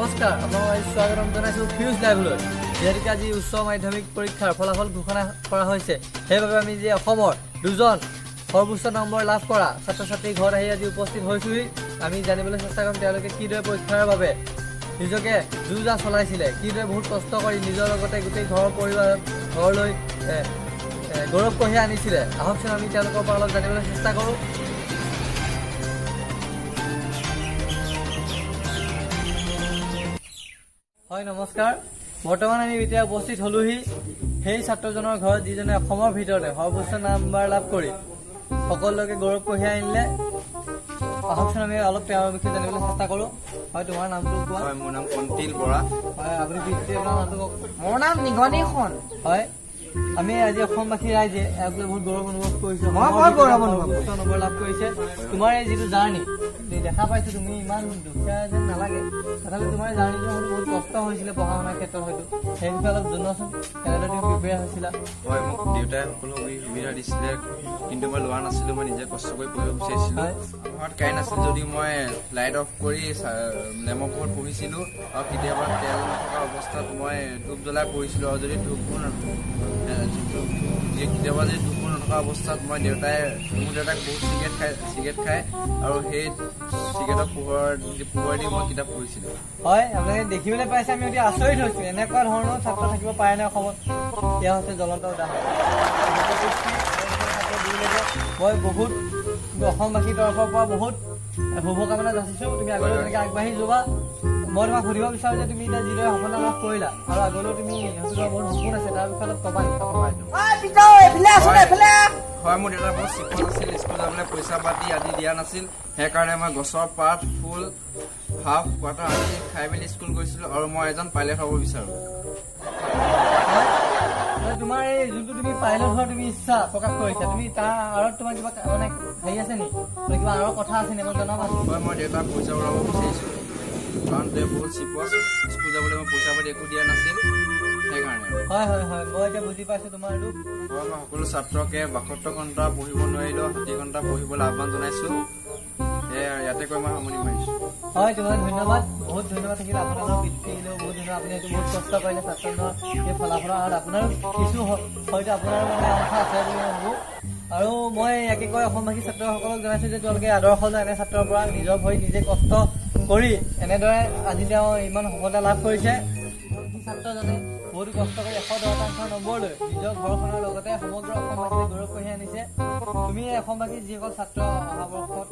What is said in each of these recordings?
নমস্কাৰ, আপোনালোক আজি স্বাগতম জনাইছোঁ ফিউজ লাইভলৈ। যিহেতুকে আজি উচ্চ মাধ্যমিক পৰীক্ষাৰ ফলাফল ঘোষণা কৰা হৈছে, সেইবাবে আমি যে অসমৰ দুজন সৰ্বোচ্চ নম্বৰ লাভ কৰা ছাত্ৰ ছাত্ৰীৰ ঘৰত আহি আজি উপস্থিত হৈছোহি। আমি জানিবলৈ চেষ্টা কৰিম তেওঁলোকে কিদৰে পৰীক্ষাৰ বাবে নিজকে যো জা চলাইছিলে, কিদৰে বহুত কষ্ট কৰি নিজৰ লগতে গোটেই ঘৰৰ পৰিবাৰ ঘৰলৈ এ, এ, গৌৰৱ কঢ়িয়াই আনিছিলে। আহকচোন, আমি তেওঁলোকৰ পৰা অলপ জানিবলৈ চেষ্টা কৰোঁ। হয়, নমস্কাৰ। বৰ্তমান আমি এতিয়া উপস্থিত হলোহি সেই ছাত্ৰজনৰ ঘৰত, যিজনে অসমৰ ভিতৰতে সৰ্বোচ্চ নাম্বাৰ লাভ কৰি সকলোকে গৌৰৱ কঢ়িয়াই আনিলে। আহকচোন, আমি অলপ তেওঁৰ বিষয়ে জানিবলৈ চেষ্টা কৰোঁ। হয়, তোমাৰ নামটো কোৱা। হয়, মোৰ নাম কন্তিল বৰা। হয়, আপুনি পিতৃ, আপোনাৰ নামটো কওক। মোৰ নাম নিগনি সোণ। হয়, আমি আজি অসমবাসী ৰাইজে ইয়াক লৈ বহুত গৌৰৱ অনুভৱ কৰিছো। মই বৰ গৌৰৱ অনুভৱ সৰ্বোচ্চ নম্বৰ লাভ কৰিছে। তোমাৰ এই যিটো জাৰ্ণি দেখা পাইছো, তুমি ইমান দুখীয়া যেন নালাগে, তথাপি তোমাৰ জাৰ্ণিটো হয়তো বহুত কষ্ট হৈছিলে পঢ়া শুনাৰ ক্ষেত্ৰত হয়তো। সেই বিষয়ে অলপ জনোৱাচোন, কেনেদৰে তুমি প্ৰিপেয়াৰ হৈছিলা? হয়, মোক দেউতাই সকলো সুবিধা দিছিলে, কিন্তু মই লোৱা নাছিলো। মই নিজে কষ্ট কৰি পঢ়িব বিচাৰিছিলো। ঘৰত কাৰেণ্ট নাছিল যদিও মই লাইট অফ কৰি লেমৰ পোহৰত পঢ়িছিলো আৰু কেতিয়াবা তেল নথকা অৱস্থাত মই ধূপ জ্বলাই পঢ়িছিলো। আৰু যদি ধূপবোৰ কেতিয়াবা যদি ধূপবোৰ নথকা অৱস্থাত মই দেউতাই মোৰ দেউতাক বহুত চিগাৰেট খায় আৰু সেই চিগাৰেটৰ পোহৰ দি মই কিতাপ পঢ়িছিলো। হয়, আপোনালোকে দেখিবলৈ পাইছে, আমি অতি আচৰিত হৈছো। এনেকুৱা ধৰণৰ ছাত্ৰ থাকিব পাৰে নে অসমত? এয়া হৈছে জ্বলন্ত উদাহৰণ। মই বহুত অসমবাসীৰ তৰফৰ পৰা বহুত শুভকামনা যাচিছো। তুমি আগলৈ তেনেকে আগবাঢ়ি যোৱা। মই তোমাক সুধিব বিচাৰো যে তুমি এতিয়া যিদৰে সফলতা লাভ কৰিলা আৰু আগলৈও তুমি হয়তো তোমাৰ বহুত সপোন আছে, তাৰ বিষয়ে অলপ ক'বা নেকি অসমৰ ৰাইজক? হয়, মোৰ দেউতা বহুত চিকন আছিল। স্কুল যাবলৈ পইচা পাতি আদি দিয়া নাছিল। সেইকাৰণে মই গছৰ পাত, ফুল, হাফ কোৱাৰ্টাৰ আদি খাই মেলি স্কুল গৈছিলো আৰু মই এজন পাইলট হ'ব বিচাৰো। মানে তোমাৰ এই যোনটো তুমি পাইলট হোৱাৰ তুমি ইচ্ছা প্ৰকাশ কৰিছা, তুমি তাৰ আঁৰত তোমাৰ কিবা মানে হেৰি আছে নেকি? মানে কিবা আঁৰৰ কথা আছে নেকি, মোক জনাবা নেকি? হয়, মই দেউতাক পইচা উৰাব বিচাৰিছো, কাৰণ তেওঁ বহুত চিপচ। স্কুল যাবলৈ মই পইচা পাতি একো দিয়া নাছিল, সেইকাৰণে। হয় হয় হয়, মই এতিয়া বুজি পাইছো তোমাৰ দুখ। হয়, মই সকলো ছাত্ৰকে 72 ঘণ্টা পঢ়িব নোৱাৰিলেও 60 ঘণ্টা পঢ়িবলৈ আহ্বান জনাইছো। সেয়াই আৰু, ইয়াতে কৈ মই সামৰণি মাৰিছো। হয়, তোমাক ধন্যবাদ, বহুত ধন্যবাদ থাকিল। আপোনালোকৰ পিতৃলৈও বহুত ধন্যবাদ। আপুনি এইটো বহুত কষ্ট কৰিলে ছাত্ৰজনৰ এই ফলাফলৰ আঁৰত আপোনাৰো কিছু হয়তো আপোনাৰো মানে অংশ আছে বুলি মই ভাবোঁ। আৰু মই ইয়াকে কৈ অসমবাসী ছাত্ৰসকলক জনাইছো যে তেওঁলোকে আদৰ্শ লয় এনে ছাত্ৰৰ পৰা, নিজৰ ভৰিত নিজে কষ্ট কৰি এনেদৰে আজি তেওঁ ইমান সফলতা লাভ কৰিছে। সেই ছাত্ৰজনে বহুতো কষ্ট কৰি 110 শতাংশ নম্বৰ লৈ নিজৰ ঘৰখনৰ লগতে সমগ্ৰ অসমবাসীলৈ গৌৰৱ কঢ়িয়াই আনিছে। তুমি এই অসমবাসী যিসকল ছাত্ৰ অহা বৰ্ষত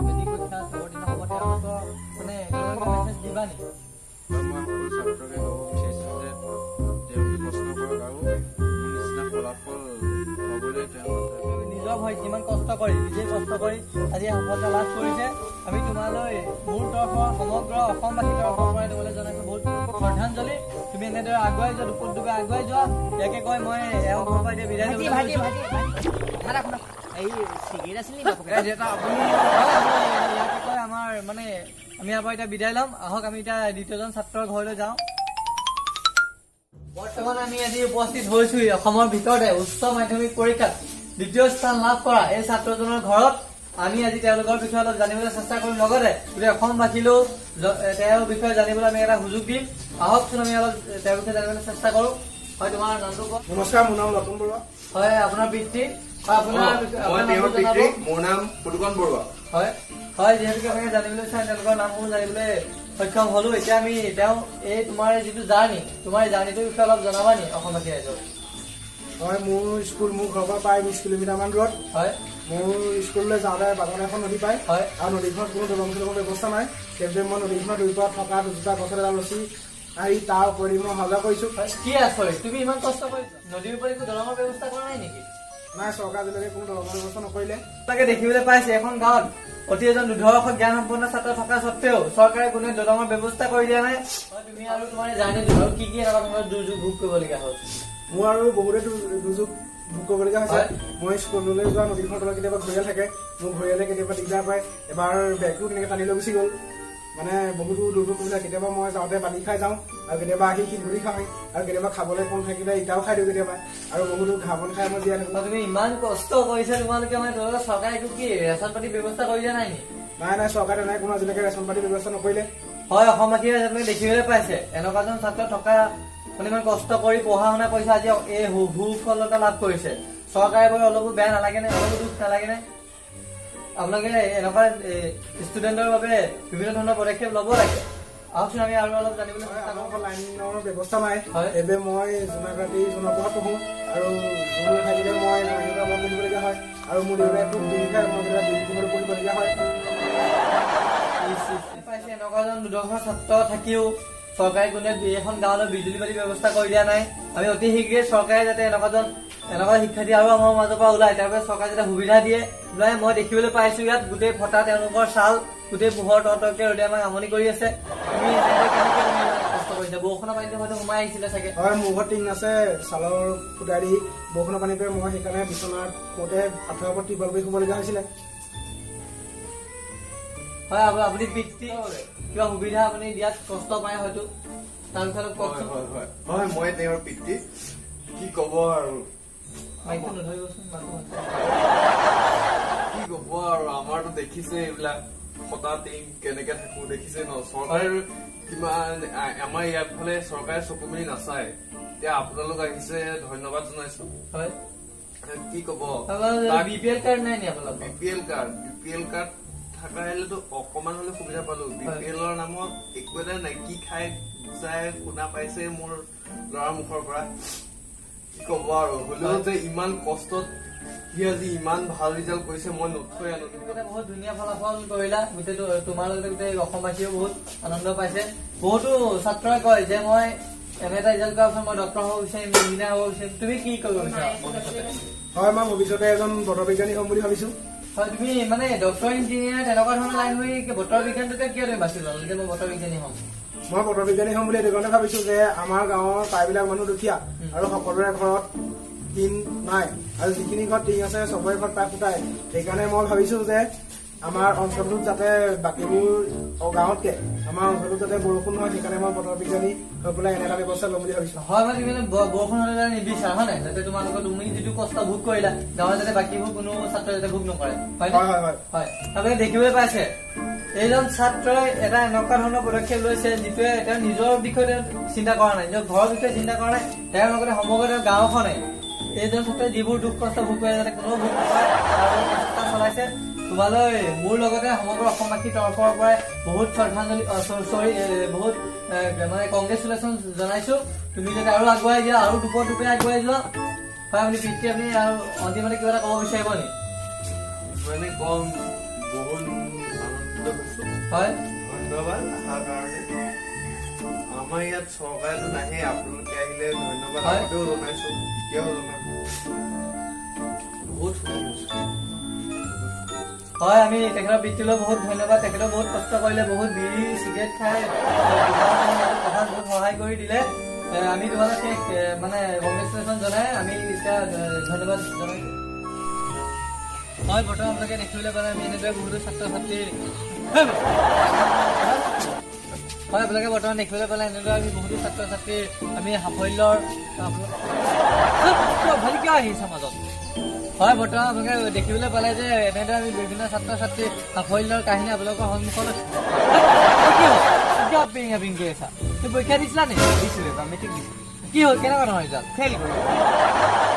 মেট্ৰিক পৰীক্ষাত অৱতীৰ্ণ হ'ব, তেওঁলোকৰ মানে তেওঁলোকে মেছেজ দিবা নেকি? হয়, মই সকলো ছাত্ৰকে ক'ব বিচাৰিছো যে তেওঁলোকে কষ্ট কৰক আৰু মোৰ নিচিনা ফলাফল পাবলৈ তেওঁলোকে নিজৰ ভৰিত যিমান কষ্ট কৰি, নিজে কষ্ট কৰি আজি সফলতা লাভ কৰিছে। আমি তোমালৈ মোৰ তৰফৰ, সমগ্ৰ অসমবাসীৰ তৰফৰ পৰাই তোমালৈ জনাইছো বহুত শ্ৰদ্ধাঞ্জলি। তুমি এনেদৰে আগুৱাই যোৱা, দুপত দুপে আগুৱাই যোৱা। ইয়াকে কৈ মই এওঁৰ ঘৰৰ পৰা এতিয়া বিদায় ভাইটি। ল'বলৈ ভাইটি। লৈছো। ভাইটি, ভাইটি, কথা এটা শুনক। এই চিগাৰেট আছিল নেকি বাপেকে? এই দেউতা, আপুনি হয়, আমি ইয়াকে কৈ আমাৰ মানে আমি ইয়াৰ পৰা এতিয়া বিদায় ল'ম। আহক, আমি এতিয়া দ্বিতীয়জন ছাত্ৰৰ ঘৰলৈ যাওঁ। বৰ্তমান আমি আজি উপস্থিত হৈছোহি অসমৰ ভিতৰতে উচ্চ মাধ্যমিক পৰীক্ষাত দ্বিতীয় স্থান লাভ কৰা এই ছাত্ৰজনৰ ঘৰত। আমি আজি তেওঁলোকৰ বিষয়ে অলপ জানিবলৈ চেষ্টা কৰিম, লগতে গোটেই অসমবাসীলৈও তেওঁৰ বিষয়ে জানিবলৈ আমি এটা সুযোগ দিম। আহকচোন, আমি অলপ তেওঁৰ বিষয়ে জানিবলৈ চেষ্টা কৰো। হয়, তোমাৰ নামটো কোৱা। নমস্কাৰ, মোৰ নাম লতন বৰুৱা। হয়, আপোনাৰ পিতৃ। হয়, আপোনাৰ মই আপোনাৰ তেওঁৰ নামটো জনাব। পিতৃ, মোৰ নাম পুতুকন বৰুৱা। হয় হয়, যিহেতুকে আপোনালোকে জানিবলৈ চাই তেওঁলোকৰ নামসমূহ জানিবলৈ সক্ষম হলো। এতিয়া আমি তেওঁ এই তোমাৰ যিটো জাৰ্ণি, তোমাৰ এই জাৰ্ণিটোৰ বিষয়ে অলপ জনাবা নি অসমবাসী ৰাইজক? হয়, মোৰ স্কুল মোৰ ঘৰৰ পৰা প্ৰায় 20 কিলোমিটাৰমান দূৰত। মোৰ স্কুললৈ যাওঁতে বাটত এখন নদী পায় আৰু নদীখনত কোনো দলং চলঙৰ ব্যৱস্থা নাই। সেইবাবে মই নদীখনৰ দুই পাৰত থকা দুজোপা গছত এডাল ৰছী আহি তাৰ ওপৰেদি মই অহা যোৱা কৰিছোঁ। হয়, কি আচৰিত! তুমি ইমান কষ্ট কৰিছা, নদীৰ ওপৰত একো দলঙৰ ব্যৱস্থা কৰা নাই নেকি? নাই, চৰকাৰে আজিলৈকে কোনো দলঙৰ ব্যৱস্থা নকৰিলে। তাকে দেখিবলৈ পাইছে, এখন গাঁৱত অতি এজন দুৰ্ধৰ্ষ জ্ঞান সম্পন্ন ছাত্ৰ থকা স্বত্তেও চৰকাৰে কোনো দলঙৰ ব্যৱস্থা কৰি দিয়া নাই। হয়, তুমি আৰু তোমাৰ জাৰ্ণিটো আৰু কি কি এনেকুৱা ধৰণৰ দুৰ্যোগ ভোগ কৰিবলগীয়া হ'ল? মোৰ আৰু বহুতে দুৰ্যোগ ভোগ কৰিবলগীয়া হৈছে। মই স্কুললৈ যোৱা নদীখনৰ তলত কেতিয়াবা ঘৰিয়াল থাকে। মোৰ ঘৰিয়ালে কেতিয়াবা দিগদাৰ পায়। এবাৰ বেগটো তেনেকে টানি লৈ গুচি গ'ল। মানে বহুতো দুৰ্যোগ কৰিব। কেতিয়াবা মই যাওঁতে পানী খাই যাওঁ আৰু কেতিয়াবা আহি শিলগুটি খাওঁহি আৰু কেতিয়াবা খাবলৈ কম থাকিলে ইটাও খাই দিওঁ কেতিয়াবা আৰু বহুতো ঘাঁহ বন খাই মই জীয়াই থাকোঁ। তুমি ইমান কষ্ট কৰিছা, তোমালোকে মানে তোমালোকৰ চৰকাৰে একো কি ৰেচন পাতি ব্যৱস্থা কৰি দিয়া নাই নেকি? নাই নাই, চৰকাৰে নাই কোনো আজিলৈকে ৰেচন পাতি ব্যৱস্থা নকৰিলে। হয়, অসমবাসীয়ে আপোনালোকে দেখিবলৈ পাইছে, এনেকুৱা এজন ছাত্ৰ থকা মানে ইমান কষ্ট কৰি পঢ়া শুনা কৰিছে, আজি এই সুফলতা লাভ কৰিছে। চৰকাৰে বাৰু অলপো বেয়া নালাগেনে? অলপো দুখ নালাগেনে? আপোনালোকে এনেকুৱা ষ্টুডেণ্টৰ বাবে বিভিন্ন ধৰণৰ পদক্ষেপ ল'ব লাগে। আহকচোন, আমি আৰু অলপ জানিবলৈ হয়, চেষ্টা আমাৰ কৰোঁ। ঘৰত লাইনৰ ব্যৱস্থা নাই। সেইবাবে মই জোনাক ৰাতি জোনৰ পোহৰত পঢ়োঁ আৰু জোন নাথাকিলে মই জোনাকীৰ পৰা পঢ়িবলগীয়া হয় আৰু মোৰ দেউতাই খুব বিড়ি খায়, মই কেতিয়াবা বিড়ি পোহৰতো পঢ়িবলগীয়া হয়। ইচ, ইচ, পাইছে, এনেকুৱা এজন দুৰ্ধৰ্ষ ছাত্ৰ থাকিও চৰকাৰে কোনে দুই এখন গাঁৱলৈ বিজুলী বাতিৰ ব্যৱস্থা কৰি দিয়া নাই। আমি অতি শীঘ্ৰে চৰকাৰে যাতে এনেকুৱা শিক্ষাৰ্থী আৰু আমাৰ মাজৰ পৰা ওলায়, তাৰ বাবে চৰকাৰে যাতে সুবিধা দিয়ে ওলাই। মই দেখিবলৈ পাইছো, ইয়াত গোটেই ফটা তেওঁলোকৰ ছাল, গোটেই পোহৰ তৰতৰকে ৰ'দে আমাক আমনি কৰি আছে। তুমি এনেকৈ কেনেকে তুমি মানে কষ্ট কৰিছা? বৰষুণৰ পানীটো হয়তো সোমাই আহিছিলে চাগে। হয়, মোৰ ঘৰত টিং আছে, ছালৰ ফুটাই দি বৰষুণৰ পানী পৰে। মই সেইকাৰণে বিচনাত শুওঁতে আঁঠুৱাৰ ওপৰত টিৰপাল কৰি শুবলগীয়া হৈছিলে। হয়, আপুনি পিতৃ, কিবা সুবিধা আপুনি দিয়াত কষ্ট পায় হয়তো, তাৰ বিষয়ে অলপ হয়। কওকচোন। হয়, মই তেওঁৰ পিতৃ। কি ক'ব আৰু। মাইকটো নধৰিবচোন, মাতটো ভালকে। কি ক'ব আৰু, আমাৰতো দেখিছে এইবিলাক ফটা টিং, কেনেকে থাকো দেখিছে ন। চৰকাৰে কিমান আমাৰ ইয়াত ফালে চৰকাৰে চকু মেলি নাচায়। এতিয়া আপোনালোক আহিছে, ধন্যবাদ জনাইছো। কি ক'ব। বিপিএল কাৰ্ড নাই নি আপোনালোকৰ? BPL card, BPL card থকা হ'লেতো অকমান হলে সুবিধা পালো। বিপিএলৰ নামত একো এটা নাই। কি খাই চাই শুনা পাইছে মোৰ ল'ৰাৰ মুখৰ পৰা। কি ক'ব আৰু, হ'লেও যে ইমান কষ্টত সি আজি ইমান ভাল ৰিজাল্ট কৰিছে, মই নথৈ আনন্দিত। এটা বহুত ধুনীয়া ফলাফল কৰিলা। গোটেই তোমাৰ লগতে গোটেই অসমবাসীয়েও বহুত আনন্দ পাইছে। বহুতো ছাত্ৰই কয় যে মই এনে এটা ৰিজাল্ট কৰাৰ পিছত মই ডক্টৰ হ'ব বিচাৰিম, ইঞ্জিনিয়াৰ হ'ব বিচাৰিম। তুমি কি কৰিব বিচাৰা ভৱিষ্যতে? হয়, মই ভৱিষ্যতে এজন বতৰ বিজ্ঞানী হ'ম বুলি ভাবিছো। হয়, তুমি মানে ডক্টৰ, ইঞ্জিনিয়াৰ তেনেকুৱা ধৰণৰ লাইন হৈ বতৰ বিজ্ঞানটোকে কিয় তুমি বাছি ল'লা যে মই বতৰ বিজ্ঞানী হ'ম? মই বতৰ বিজ্ঞানী হ'ম বুলি এইটো কাৰণে ভাবিছো যে আমাৰ গাঁৱৰ প্ৰায়বিলাক মানুহ দুখীয়া আৰু সকলোৰে ঘৰত টিন নাই আৰু যিখিনি ঘৰত টিং আছে চবৰে ঘৰত প্ৰায় ফুটাই। সেইকাৰণে মই ভাবিছো যে আমাৰ অঞ্চলটোত যাতে বাকীবোৰ গাঁৱতকে আমাৰ অঞ্চলটোত যাতে বৰষুণ নহয়, সেইকাৰণে মই বতৰ বিজ্ঞানী হৈ পেলাই এনে এটা ব্যৱস্থা ল'ম বুলি ভাবিছো। হয়, মানে তুমি মানে বৰষুণ হ'লে যাতে নিবিচাৰা, হয় নাই? যাতে তোমালোকৰ তুমি যিটো কষ্ট ভোগ কৰিলা, গাঁৱত যাতে বাকীবোৰ কোনো ছাত্ৰই যাতে ভোগ নকৰে, হয় নে? হয়। হয়, আপোনালোকে দেখিবলৈ পাইছে, এইজন ছাত্ৰই এটা এনেকুৱা ধৰণৰ পদক্ষেপ লৈছে যিটোৱে তেওঁ নিজৰ বিষয়ে তেওঁ চিন্তা কৰা নাই, নিজৰ ঘৰৰ বিষয়ে চিন্তা কৰা নাই, তেওঁৰ লগতে সমগ্ৰ তেওঁৰ গাঁওখনে এইজন ছাত্ৰই যিবোৰ দুখ কষ্ট ভোগ কৰে যাতে কোনেও ভোগ নকৰে, তাৰ বাবে চেষ্টা চলাইছে। তোমালৈ মোৰ লগতে সমগ্ৰ অসমবাসীৰ তৰফৰ পৰাই বহুত শ্ৰদ্ধাঞ্জলি, চৰি, বহুত মানে কংগ্ৰেচুলেশ্যন জনাইছো। তুমি যাতে আৰু আগুৱাই যোৱা আৰু দুপৰ দুপে আগুৱাই যোৱা। হয়, আপুনি পিতৃ, আপুনি আৰু অন্তিমতে কিবা এটা ক'ব বিচাৰিব নেকি? মানে কম, বহুত আনন্দিত হৈছো। ধন্যবাদ অহাৰ কাৰণে। আমাৰ ইয়াত চৰকাৰেতো নাহে, আপোনালোকে আহিলে, ধন্যবাদ। আগতেও জনাইছো, এতিয়াও জনাম। বহুত সুখী হৈছো। হয়, আমি তেখেতৰ পিতৃলৈ বহুত ধন্যবাদ। তেখেতেও বহুত কষ্ট কৰিলে, বহুত বিড়ি চিগাৰেট খাই পঢ়াত বহুত সহায় কৰি দিলে। আমি তোমালোক সেই মানে কংগ্ৰেচুলেশ্যন জনাই আমি এতিয়া ধন্যবাদ জনাইছো। হয়, বৰ্তমান আপোনালোকে দেখিবলৈ পালে, আমি এনেদৰে বহুতো ছাত্ৰ ছাত্ৰীৰ, হয়, আপোনালোকে বৰ্তমান দেখিবলৈ পালে, এনেদৰে আমি বহুতো ছাত্ৰ ছাত্ৰীৰ আমি সাফল্যৰ কিয় ভালি কিয় আহিছে মাজত। হয়, বৰ্তমান আপোনালোকে দেখিবলৈ পালে যে এনেদৰে আমি বিভিন্ন ছাত্ৰ ছাত্ৰীৰ সাফল্যৰ কাহিনী আপোনালোকৰ সন্মুখলৈ। কি হ'ল? কিয় পিং পিং কৰি আছা? তুমি পৰীক্ষা দিছিলা নেকি? দিছিলো, এবাৰ মেট্ৰিক দিছিলো। কি হ'ল? কেনেকুৱা ধৰণৰ ৰিজাল্ট? ফেইল কৰিলো।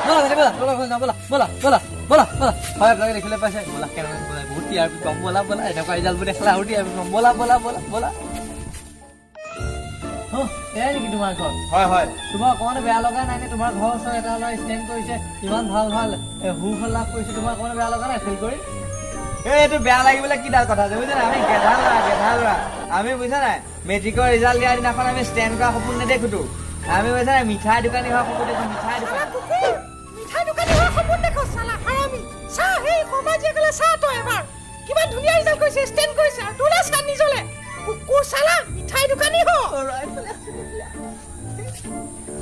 ব'লা ব'লা ব'লা ব'লা ব'লা ব'লা ব'লা ব'লা ব'লা। হয়, আপোনালোকে দেখিবলৈ পাইছে, ব'লা, কেনেকুৱা ব'লা, বহুত টিআৰপি পাম। ব'লা ব'লা, এনেকুৱা ৰিজাল্টবোৰ দেখালে আৰু টিআৰপি পাম। ব'লা ব'লা ব'লা ব'লা। অ, এয়াই নেকি তোমাৰ ঘৰ? হয়। তোমাৰ অকণমানো বেয়া লগা নাই নে? তোমাৰ ঘৰৰ ওচৰত এটা ল'ৰা ষ্টেণ্ড কৰিছে, ইমান ভাল ভাল সুফল লাভ কৰিছে, তোমাৰ অকণমানো বেয়া লগা নাই ফেইল কৰি? এই এইটো বেয়া লাগিবলৈ কিডাল কথা আছে, বুজিছা নাই? আমি গেধা ল'ৰা, গেধা ল'ৰা আমি, বুজিছা নাই? মেট্ৰিকৰ ৰিজাল্ট দিয়াৰ দিনাখন আমি ষ্টেণ্ড কৰা সপোন নেদেখোতো আমি, বুজিছা নাই? মিঠাই দোকানী হোৱা সপোন দেখো, মিঠাই দোকান। কুকুৰ, মিঠাই দোকানী হোৱা সপোন দেখো চালা হাৰামি। চা, সেই শৰ্মা জীয়েকলে চা তই এবাৰ, কিমান ধুনীয়া ৰিজাল্ট কৰিছে, ষ্টেণ্ড কৰিছে, আৰু তোলে চা নিজলে, কুকুৰ চালা, মিঠাই দোকানী হ।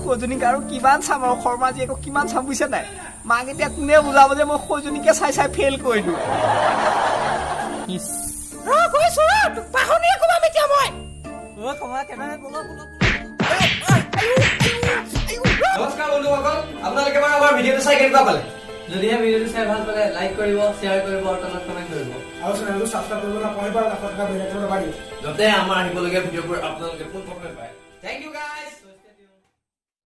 সৌজনীক আৰু কিমান চাম আৰু, শৰ্মা জীয়েকক কিমান চাম, বুজিছা নাই? মাক এতিয়া কোনে বুজাব যে মই সৌজনীকে চাই চাই ফেইল কৰিলো। ইছ। ৰ, গৈছো ৰ, তোক বাহনীয়ে কোবাম এতিয়া মই। অ, কমা কেমেৰা, ব'লা ব'লা। নমস্কাৰ বন্ধুসকল, আপোনালোকে বাৰু আমাৰ ভিডিঅ'টো চাই কেনেকুৱা পালে? যদিহে ভিডিঅ'টো চাই ভাল পালে, লাইক কৰিব, শ্বেয়াৰ কৰিব আৰু তলত কমেণ্ট কৰিব। আৰু চেনেলটো ছাবস্ক্ৰাইব কৰিব নাপাহৰিব আৰু কাষত থকা বেল আইকনটো দবাই দিব, যাতে আমাৰ আহিবলগীয়া ভিডিঅ'বোৰ আপোনালোকে পোনপ্ৰথমে পায়। Thank you.